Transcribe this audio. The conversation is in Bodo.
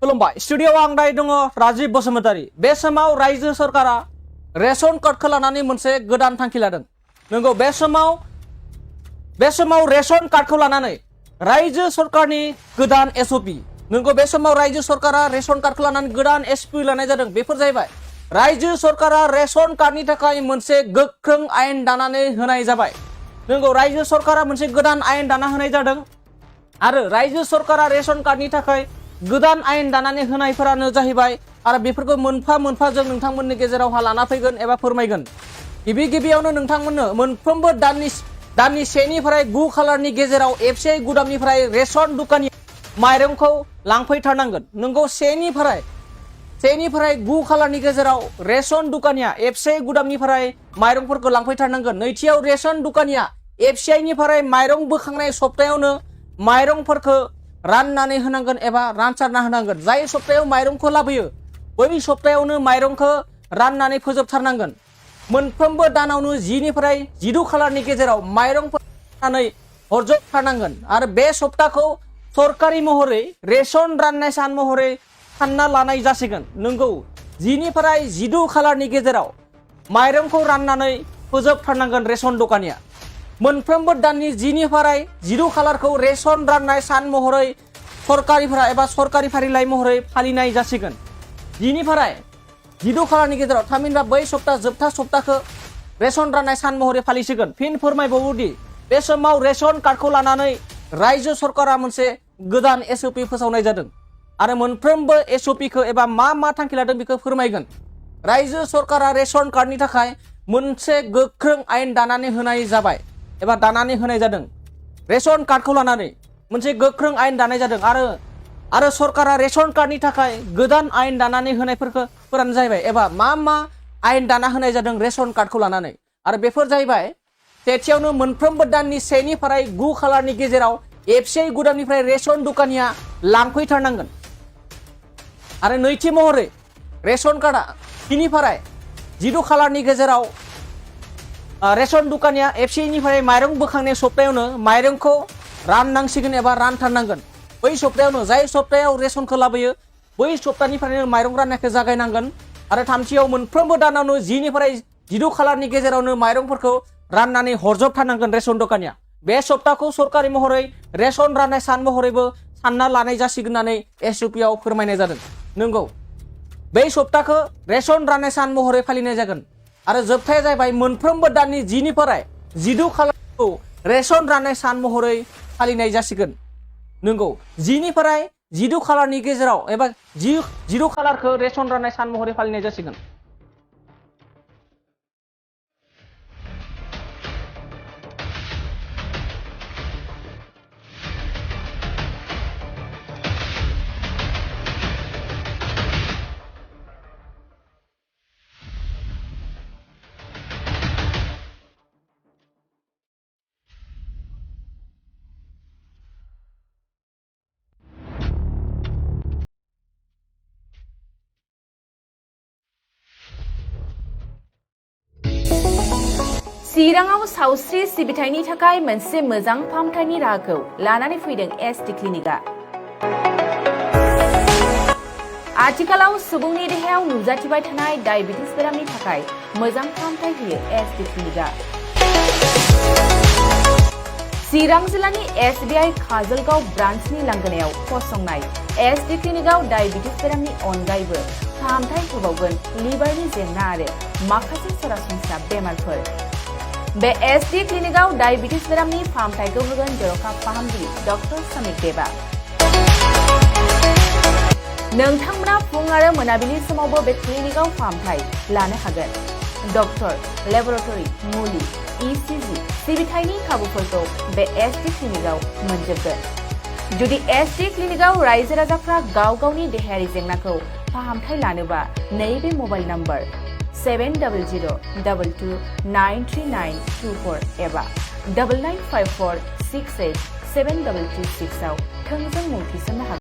खुलुमबाय स्टुडिअआव आं दायो दङ राजिब बसुमतारी। बे समाव रायजो सरकारा रेशन कार्डखौ लानानै मोनसे गोदान थांखि लादों। नंगौ बे समाव रेशन कार्डखौ लानानै रायजो सरकारनि गोदान एसओपि। नंगौ बे समाव रायजो सरकारा रेशन कार्डखौ लानानै गोदान एसओपि लानाय जादों। बेफोर जाहैबाय रायजो सरकारा रेशन कार्डनि थाखाय मोनसे गोख्रों आयेन दानानै होनाय जाबाय। नंगौ रायजो सरकारा मोनसे गोदान आयेन दाना होनाय जादों आरो रायजो सरकारा रेशन कार्डनि थाखाय गोदान आयेन दानानै होनायफोरानो जाहैबाय आरो बेफोरखौ मोनफा मोनफा जों नोंथांमोननि गेजेरावहा लाना फैगोन एबा फोरमायगोन। गिबियावनो नोंथांमोननो मोनफ्रोमबो दाननि 1निफ्राय 9 खालारनि गेजेराव एफसिआइ गुदामनिफ्राय रेशन दुकाननि माइरंखौ लांफैथारनांगोन। नंगौ 1निफ्राय 9 खालारनि गेजेराव रेशन दुकानिया एफसिआइ गुदामनिफ्राय माइरंफोरखौ लांफैथारनांगोन। नैथियाव रेशन दुकानिया एफसिआइनिफ्राय माइरं बोखांनाय सप्तायावनो माइरंफोरखौ राननानै होनांगोन एबा रानसारना होनांगोन। जाय सप्तायाव माइरंखौ लाबोयो बै सप्तायावनो माइरंखौ राननानै फोजोबथारनांगोन। मोनफ्रोमबो दानावनो 10निफ्राय 12 खालारनि गेजेराव माइरंफोर राननानै हरजोबथारनांगोन आरो बे सप्ताखौ सरकारि महरै रेशन राननाय सान महरै सानना लानाय जासिगोन। नंगौ 10निफ्राय 12 खालारनि गेजेराव माइरंखौ राननानै फोजोबथारनांगोन रेशन दखानिया। मोनफ्रोमबो दाननि 10निफ्राय 12 खालारखौ रेशन राननाय सान महरै सरकारिफोरा एबा सरकारि फारिलाइ महरै फालिनाय जासिगोन। 10निफ्राय 12 खालारनि गेजेराव थामहिनबा बै सप्ता जोबथा सप्ताखौ रेशन राननाय सान महरै फालिसिगोन। फिन फोरमायबावोदि बे समाव रेशन कार्डखौ लानानै रायजो सरकारा मोनसे गोदान एसओपि फोसावनाय जादों आरो मोनफ्रोमबो एसओपिखौ एबा मा थांखि लादों बेखौ फोरमायगोन। रायजो सरकारा रेशन कार्डनि थाखाय मोनसे गोख्रों आयेन दानानै होनाय जाबाय एबा दानानै होनाय जादों। रेशन कार्डखौ लानानै मोनसे गोख्रों आयेन दानाय जादों आरो सरकारा रेशन कार्डनि थाखाय गोदान आयेन दानानै होनायफोरानो जाहैबाय एबा मा आयेन दाना होनाय जादों रेशन कार्डखौ लानानै आरो बेफोर जाहैबाय सेथियावनो मोनफ्रोमबो दाननि 1निफ्राय 9 खालारनि गेजेराव एफसिआइ गुदामनिफ्राय रेशन दुकानिया लांफैथारनांगोन आरो नैथि महरै रेशन कार्डआ 10निफ्राय 12 खालारनि गेजेराव रेशन दुकानिया एफसिआइनिफ्राय माइरं बोखांनाय सप्तायावनो माइरंखौ राननांसिगोन एबा रानथारनांगोन। बै सप्तायावनो जाय सप्तायाव रेशनखौ लाबोयो बै सप्तानिफ्रायनो माइरं राननायखौ जागायनांगोन आरो थामथियाव मोनफ्रोमबो दानावनो 10निफ्राय 12 खालारनि गेजेरावनो माइरंफोरखौ राननानै हरजोबथारनांगोन रेशन दखानिया। बे सप्ताखौ सरकारि महरै रेशन राननाय सान महरैबो सानना लानाय जासिगोन होननानै एसओपिआव फोरमायनाय जादों। नंगौ बै सप्ताखौ रेशन राननाय सान महरै फालिनाय जागोन आरो जोबथाया जाहैबाय मोनफ्रोमबो दाननि 10निफ्राय 12 खालारखौ रेशन राननाय सान महरै फालिनाय जासिगोन। नंगौ 10निफ्राय 12 खालारनि गेजेराव एबा 12 खालारखौ रेशन राननाय सान महरै फालिनाय जासिगोन। चिराङाव सावस्रि सिबिथायनि थाखाय मोनसे मोजां फाहामथायनि राहाखौ लानानै फैदों एसटि क्लिनिकआ। आथिखालाव सुबुंनि देहायाव नुजाथिबाय थानाय डायबिटिस बेरामनि थाखाय मोजां फाहामथाय होयो एसटि क्लिनिकआ। चिरां जिल्लानि एसबिआइ काजलगाव ब्रान्चनि लांगोनायाव फसंनाय एसटि क्लिनिकआव डायबिटिस बेरामनि अनगायैबो फाहामथाय होबावगोन लिभारनि जेंना आरो माखासे सरासनस्रा बेमारफोर। बे एसटि क्लिनिकआव डायबिटिस बेरामनि फाहामथायखौ होगोन जर'खा फाहामगिरि डक्टर समिक देबा। नोंथांमोना फुं आरो मोनाबिलि समावबो बे क्लिनिकआव फाहामथाय लानो हागोन। डक्टर, लेबरेटरि, मुलि, इसिजि सिबिथायनि खाबुफोरखौ बे एसटि क्लिनिकआव मोनजोबगोन। जुदि एसटि क्लिनिकआव रायजो राजाफ्रा गाव गावनि देहायारि जेंनाखौ फाहामथाय लानोबा नैबे मबाइल नम्बर 7002293924 एबा 9954687226 आव थोंजों मुं थिसननो हागोन।